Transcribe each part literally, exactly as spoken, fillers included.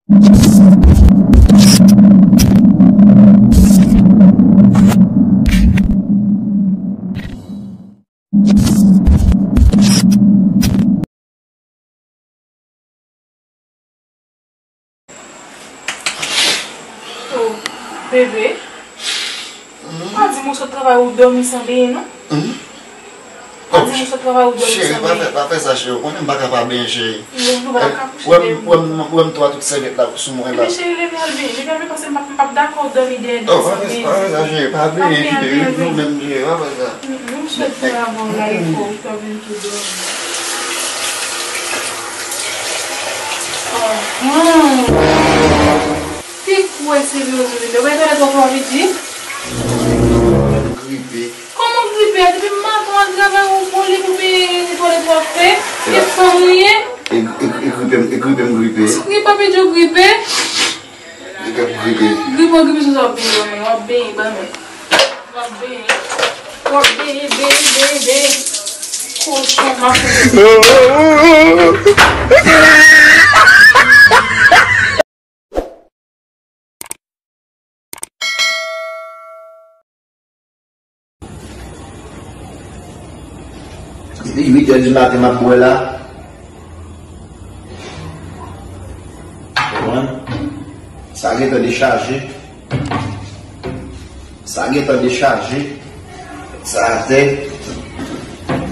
Oh, bebe. Pa di m ou sot travay ou dòmi san benyen, non. Pa di m ou sot travay ou dòmi san benyen. Cheri, pa fè, pa fè sa, cheri. Ou konnen m pa ka pa benyen, cheri. Ou pa ka kouche. Wè m, wè m, wè m twa tout sèvyèt la sou mwen la. Ebyen, cheri, leve al benyen. Leve al benyen, paske m p ap, m p ap dakò w dòmi dèyè dòmi san benyen. Oh, pa fè sa, cheri. Pa benyen, cheri. Nou menm, cheri, pa fè sa. M swete avè w la, e fò ou ta vin tou dòmi. Te kwè se vre ou vle. Ou pa tande twò fò, Vidi? Mwen gripe. Kòman gripe? Depi maten w al travay, ou kole pou benyen, netwaye twò fè. E fanm ou ye? E, e, e gripe, e gripe m gripe. Gripe, Vidi, ou gripe? Gripe, gripe. Gripe, gripe, se sa w ap benyen, w ap benyen, ban mwen. W ap benyen. W ap benyen, benyen, benyen, benyen. Kochon, mafounen. Depi uit è di maten m ap bwè la. Konprann? Sa gentan dechaje. Sa gentan dechaje. Sa atè.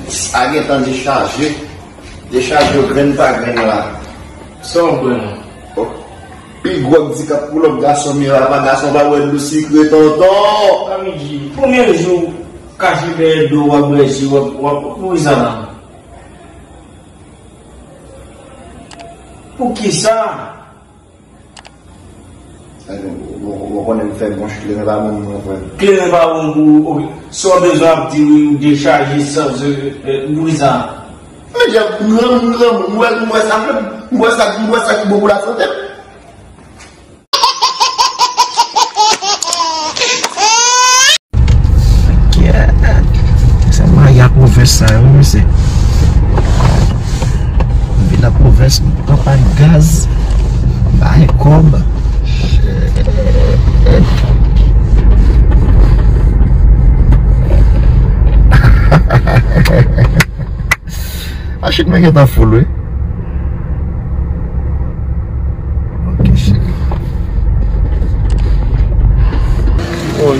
Sa gentan dechaje. Dechaje yo grenn pa grenn la. Sa w bwè la? Oh. Pi gwo k di k ap pou lòt gason, men apa gason pa bwè dlo sikre, tonton. Ann di, konbyen jou w kache dèyè do w ap bwè ji, w ap, w ap, poukisa? Poukisa? Ou konnen m fè bon, kleren pa bon pou mwen, frè m. Kleren pa bon pou ou, ok. Si w bezwen ap di wi, ou dechaje sans, poukisa? Men djab, m granmoun, m granmoun, m wè, m wè sa, m wè sa, m wè sa ki bon pou lasante m. Kèt. Se maya pwovens sa yo, wi, mesye. Vin nan pwovens, m pran pa gaz, bay kòb. Shit. Machin mwen gentan full, wi. Ok, cheri. Oy.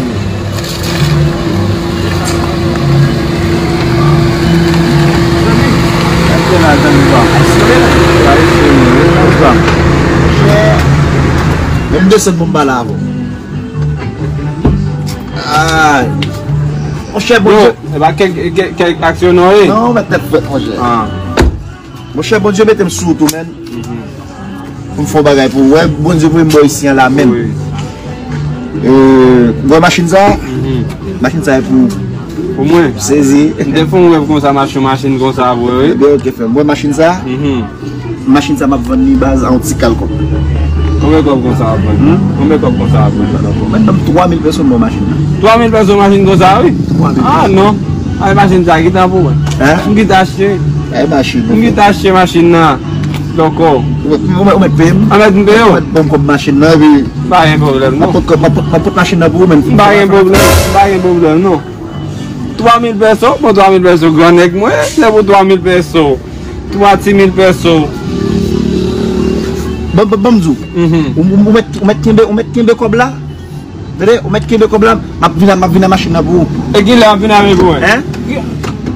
Men m desann pou m pale avè w. Ay. Monchè, Bondye. Yo, e pa kèk, kèk, kèk aksyon non, e? Non, mèt tèt frèt, monchè. Ah. Monchè, Bondye mete m sou wout ou, menn. Mhm. Pou m fè yon bagay pou ou. Wè, Bondye voye m bò isi an la menm. Wi. Euh, ou wè machin sa? Mhm. Machin sa e pou ou. Pou mwen? Sezi. M te fè yon rèv konsa, m achte yon machin konsa vre, wi. Ebyen, ok, frè m. Ou wè machin sa? Mhm. Machin sa m ap vann li baz a yon ti kal kòb. Konbyen kòb konsa w ap vann? Hmm? Konbyen kòb konsa w ap vann? Mwen ban m twa mil pèso m ba w machin nan. Twa mil pèso machin konsa, wi? Twa mil pèso. Ah, non. Ay, machin sa, ki tan pou mwen? Hein? M ki ta achte. Ay, machin. M ki ta achte machin nan. Donk, oh. Ou mèt, ou mèt, ou mèt peye m? Ah, mèt m peye w? Ou mèt ban m kòb machin nan, epi. Pa gen pwoblèm, non. M ap pot kòb, m ap pot, m ap pot machin nan pou ou, men. Pa gen pwoblèm, pa gen pwoblèm, non. Twa mil pèso? Bon, twa mil pèso, gran nèg mwen, se pou twa mil pèso. Twa ti mil pèso. Ban, ban, ban m di w. Mhm. Ou, ou, ou mèt, ou mèt kenbe, ou mèt kenbe kòb la. Tande, ou mèt kenbe kòb la, m ap vin, m ap vin ak machin nan pou ou. E kilè w ap vin avè l pou mwen? Hein?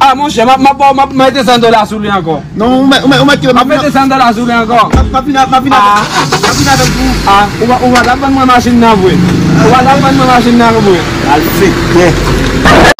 Ah, monchè, m ap, m ap, m ap mete san dola sou li ankò. Non, ou mèt, ou mèt, ou mèt kenbe. M ap mete san dola sou li ankò. M ap, m ap vin, m ap vin avè l. M ap vin avè l pou ou. Ah, ou pa, ou pa t ap vann mwen machin nan vre. Ou pa t ap vann mwen machin nan vre. Al fete.